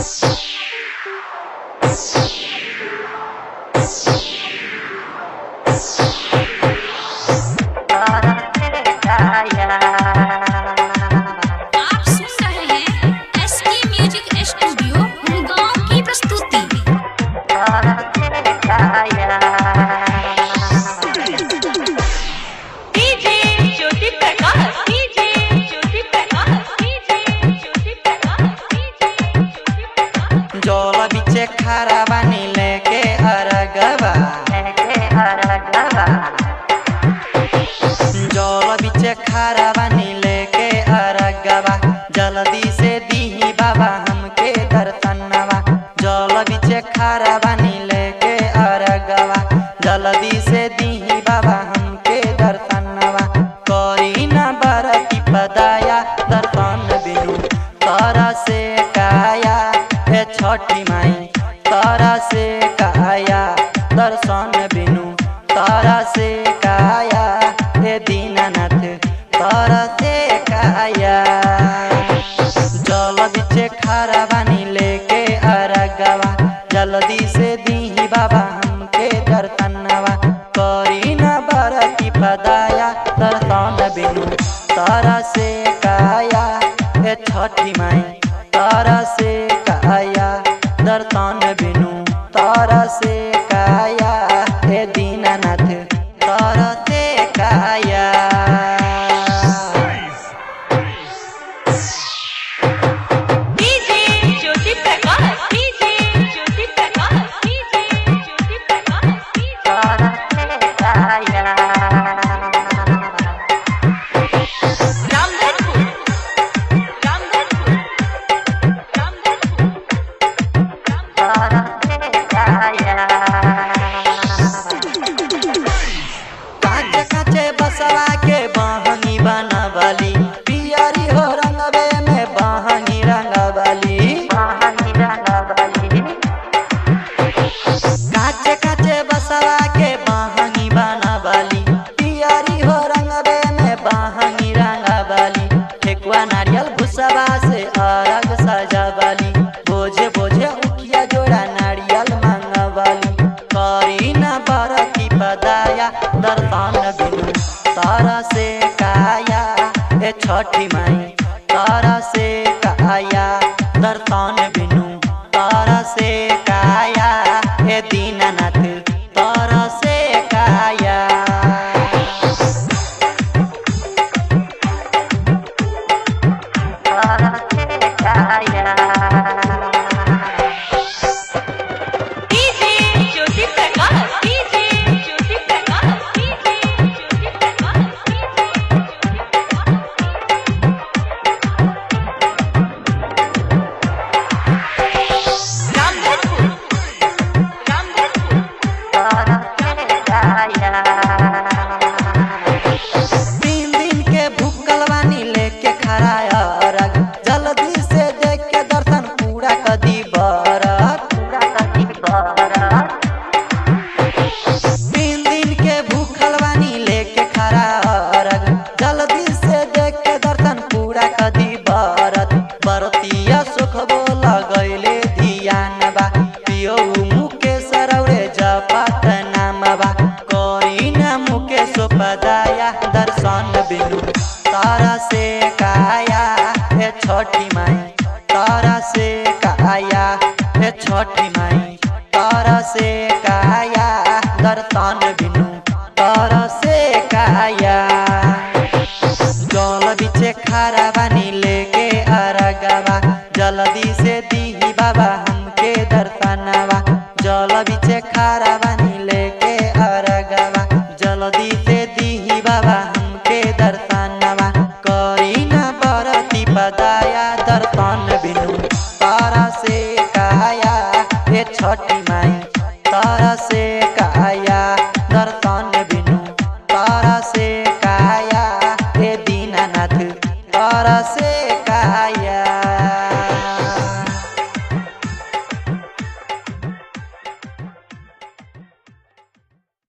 आप सुन रहे हैं एसके म्यूजिक स्टूडियो गुड़गांव की प्रस्तुति। DJ Jyoti Prakash, DJ Jyoti Prakash, DJ Jyoti Prakash, DJ Jyoti Prakash. जल बिचे खारा बानी लेके अरगवा, जल बिचे खारा बानी लेके अरगवा, जल्दी से दीही बाबा हमके दर्शनवा। जल बिचे खारा बानी लेके अरगवा, जल्दी से दीही बाबा हमके दर्शनवा। करी ना बरती पदाया दर्शन बिनु तारा से काया, हे छठी माई तारा से काया, दर्शन बिनु तारा से काया, हे दीनानाथ तारा से काया। जल बिचे खारा बानी लेके अरगवा, जल्दी से दीही बाबा हमके दर्शनवा। करी ना बरती पदाया दर्शन बिनु तारा से काया, हे छठी माई तारा से काया, दर्शन बिनु तारा से काया, हे दीनानाथ तारा से काया। DJ Jyoti Prakash, DJ Jyoti Prakash, DJ Jyoti Prakash, DJ Ramdhanpur, Ramdhanpur, Ramdhanpur, काचे काचे बसवा के बहंगी बनवली, पियरी हो रंगवे में बहंगी रंगवली। काचे काचे बसवा के बहंगी बनवली, पियरी हो रंगवे में बहंगी रंगवली। ठेकुआ नारियल भुसवा से अरग सजवली, बोझे बोझे उखिया जोड़ा नारियल मंगवली। करी ना बरती पदाया दर्शन बिनु तारा से काया, हे छठी माई तारा से काया, दर्शन बिनु तारा से काया, हे दीनानाथ तारा से काया। DJ Jyoti Prakash, DJ Jyoti Prakash, DJ Jyoti Prakash, DJ Jyoti Prakash. Ramdhanpur, Ramdhanpur, तीन दिन के भूखल बानी लेके खड़ा अरग, जल्दी से देख के दर्शन पूरा कदी बरत। तीन दिन के भूखल बानी लेके खड़ा अरग, जल्दी से देख के दर्शन पूरा कदी बरत। बरतिया सुखबो लगैले धियानबा, पियो मुकेश रौरे जपत नामबा। करी ना मुकेश पदाया दर्शन बिनु तारा से काया, हे छठी माई तारा से काया, हे छठी माई।